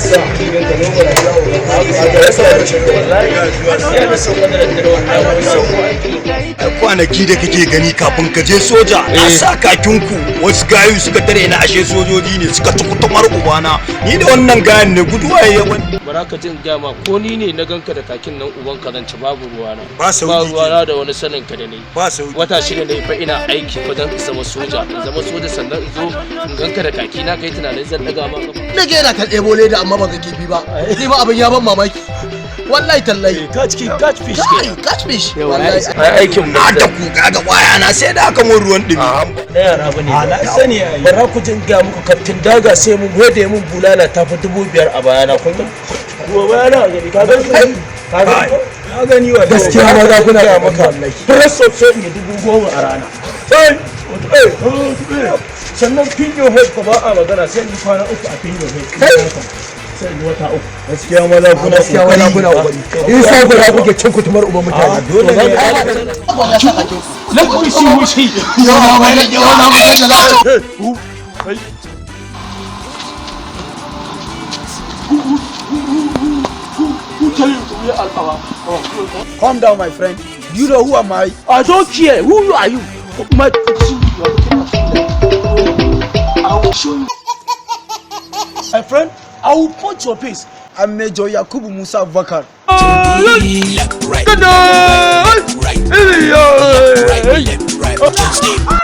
Sa ganka noma wallahi sai na sauka da daddare, wallahi. Kwanaki da kake gani kafin ka je soja na sa kakinku, wasu gayu suka tare na, ashe sojoji ne, suka ci kutumar ubana. Ni da wannan gayan ne guduwa ya wani. Bara ka jin gama ko ni ne na ganka da kakin nan, uban ka zan ci, babu ruwana. Ba sauki. Ba ruwana da wani sanin ka da ni. Ba sauki. Wata 6 ne fa ina aiki fa dan in zama soja, in zama soja, sannan in zo in ganka da kaki na, kai tunanin zan daga ma kafa? Na ga yana ta ɗebo leda amma ban ga kifi ba. Ni ma abin ya ban mamaki. Wallahi tallahi. Catch ki, catch fish. Kai, catch fish. Wallahi. Ai aikin Na da ku kaga kwaya na sai da aka mun ruwan dumi. Na yara bane. A na sani ai. Bara ku jin ga muku, kaftin daga sai mun gode mun bulala ta fi 5,000 a bayana. Kun ga kuwa bayana a gani, ka gani, ka gani. Na gani wallahi. Gaskiya maza kuna Gaya da maka. Wallahi. Press up sai in yi 10,000 a rana. Eh, sannan pin your head ko ba a magana, sai in yi kwana 3 a pin your head, sai in yi wata 3. Gaskiya maza kuna Gaskiya maza kuna kokari. In sa ku da kuke cin kutumar uban mutane. Dole ne. Let me see who she. Yawa mai rage wannan mutum da za. Who tell you to wear our Calm down, my friend. Do you know who am I? I don't care who you are. You my, see, you are looking at me. I will show you, my friend. I will punch your face. I'm Major Yakubu Musa Abubakar. Left, right, right, right, left, right, step.